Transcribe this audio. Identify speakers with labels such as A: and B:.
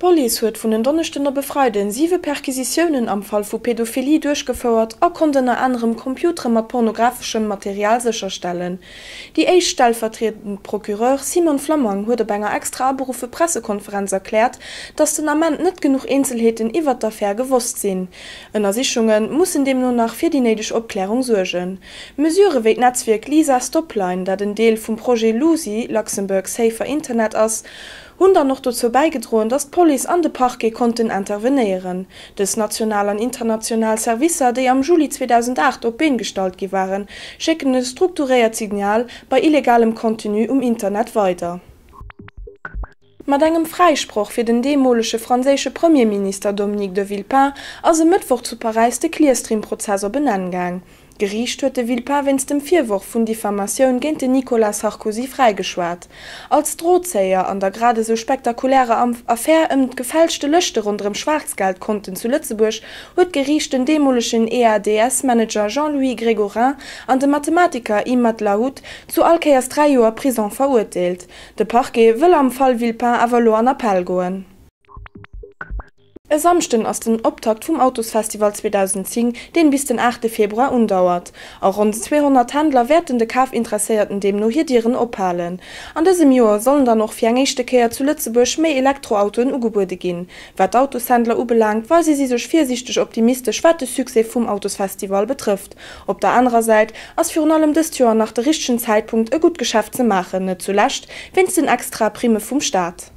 A: D'Police huet vun en Donneschden op e Freiden siwe Perquisitiounen am Fall vu Pedophilie duerchgefouert a konnt ënner anerem Computere mat pornographeschem Material sécherstellen. Déi éischt stellvertriedend Procureur Simone Flammang huet op enger extra aberuffe Pressekonferenz erkläert, datt den Ament net genuch Eenzelheeten iwwert d'Affär gewosst sinn. Ënnersichunge mussen deemno nach fir déi néideg Opklärung suergen. Mesurë wéi d'Netzwierk Lisa Stopline, dat en Deel vum Projet LUSI, Luxembourg Safer Internet, ass, hunn dann och dozou bäigedroen, datt d'Police an de Parquet konnten intervenéieren. Dës national an international Servicer, déi am Juli 2008 op d'Been gestallt gi waren, schécken e strukturéiert Signal bei illegalem Contenu um Internet weider. Mat engem Fräisproch fir den deemolege franséische Premierminister Dominique de Villepin ass e Mëttwoch zu Paräis de Clearstream-Prozess op en Enn gaang. D'Geriicht huet de Villepin wéinst dem Virworf vun Diffamatioun géint den Nicolas Sarkozy fräigeschwat. Als Drozéier an der grad esou spektakulärer Affär ëm gefälschte Lëschte ronderëm Schwaarzgeldkonten zu Lëtzebuerg huet d'Geriicht den deemolegen EADS-Manager Jean-Louis Grégorin an de Mathematiker Imad Lahoud zu all Kéiers 3 Joer Prison verurteelt. De Parquet wëll am Fall Villepin awer elo an Appell goen. E Samschden ass den Optakt vum Autosfestival 2010, deen bis den 8 Februar undauert. A ronn 200 Händler wäerten de Kafinteresséierten deemno hir Dieren ophalen. An dësem Joer sollen dann och fir eng éischte Kéier zu Lëtzebuerg méi Elektroautoen ugebuede ginn. Wat d'Autoshändler ubelaangt, weise si sech virsiichteg optimistesch wat de Succès vum Autosfestival betrëfft. Op der anerer Säit ass virun allem dëst Joer nach de richtegen Zäitpunkt e gutt Geschäft ze maachen, net zulescht wéinst den extra Primme vum Staat.